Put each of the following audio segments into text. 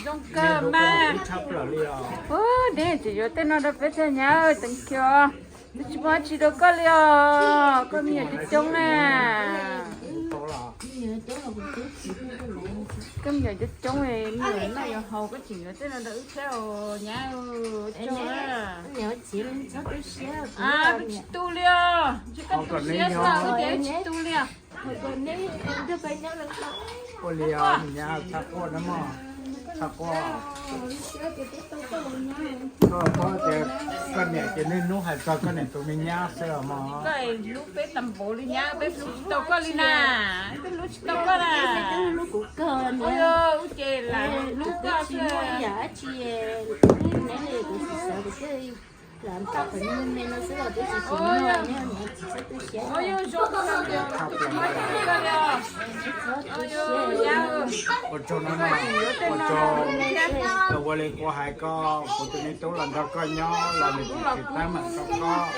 Zoo kawg mas. Ub, neb tseem yuav tej no rau peb thiab nyab, teev kiag. Twb tsis muaj dab tsi rau koj li os, koj me nyuam coob coob na. Koj me nyuam coob coob, me nyuam noj yuav haus, koj tseem yuav tej no rau wb thiab os nyab. Tsis tu li os, ntshe koj tu siab xwb wb ces wb tsis tu li os. Ua li os nyab, txhob quaj na mog, txhob quaj. Koj paub tias koj niam ces niaj hnub hais txog koj niam tus me nyab xwb os mog. Koj hlub peb tas npaum li nyab, peb hlub tsis tau koj li na, peb hlub tsis tau koj na. Ua li, wb ces lam hlub koj xwb. Ua li os, zoo kawg li os, tsis muaj dab tsi li os. Ua tsaug no, ua tsaug. Los ua li kuv hais koj, kuv tus me tub los nrog koj nyob los nws tsis tsis teeb meem rau koj,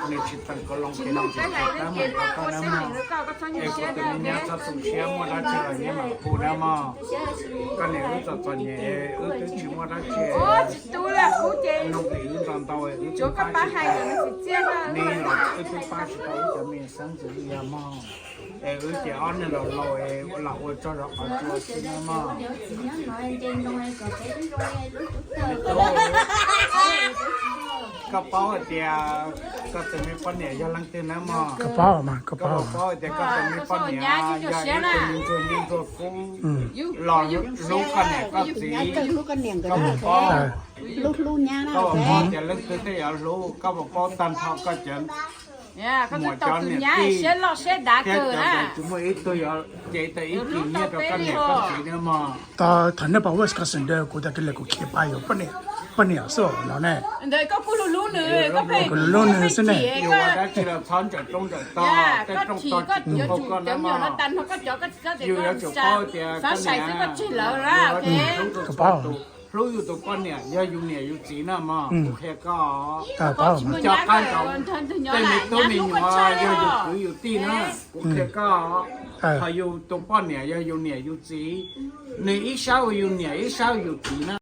nws tsis teem koj loo ces nws tsis tsis teeb meem rau koj na mog. Es kuv tus me nyab txhob tu siab, muaj dab tsi los nyab mam hu na mog. Koj niam wb txom txom nyem, wb twb tsis muaj dab tsi, nug li wb nto ntau, wb twb pab tsis tau, ne los wb twb pab tsis tau wb cov me xeeb ntxwv li os mog. Es wb ces ob niag laus laus es lam ua tsaug zog qhov tsua xwb na mog. Koj paub hais tias koj tus me poj niam yog leej twg na mog? Koj paub mas, koj paub hais tias koj tus me poj niam yog ib tug me ntsuag nyiaj ntsuag kub los hlub koj niam koj txiv. Koj puas paub, koj puas paub tias leej twg thiaj yuav hlub? Koj puas paub tag nrho koj cov muam cov niam tij thiab cov ntawd tsis muaj ib tug yuav cev tau ib kis nyiaj rau koj niam koj txiv thiab mog. Thaum nej pas Wisconsin ntawd kuv tas kiag li kuv khiav pab yuav poj niam xwb no ne. Kuv hlub nws xwb ne. Yus ua dab tsi los txhob ntsawm rooj ntsawm tog, tej rooj tog tsis tu hau koj na mog. Yus yuav tsum paub tias koj niam, yus yuav tsum paub hlub yus tus poj niam yog yus niam yus txiv na mog. Kuv qhia koj, cov qab nraud tej me tub me nyuam yog yus kwv yus tij na. Kuv qhia koj, ho yus tus poj niam yog yus niam yus txiv, nws ib sab ua yus niam ib sab ua yus txiv na.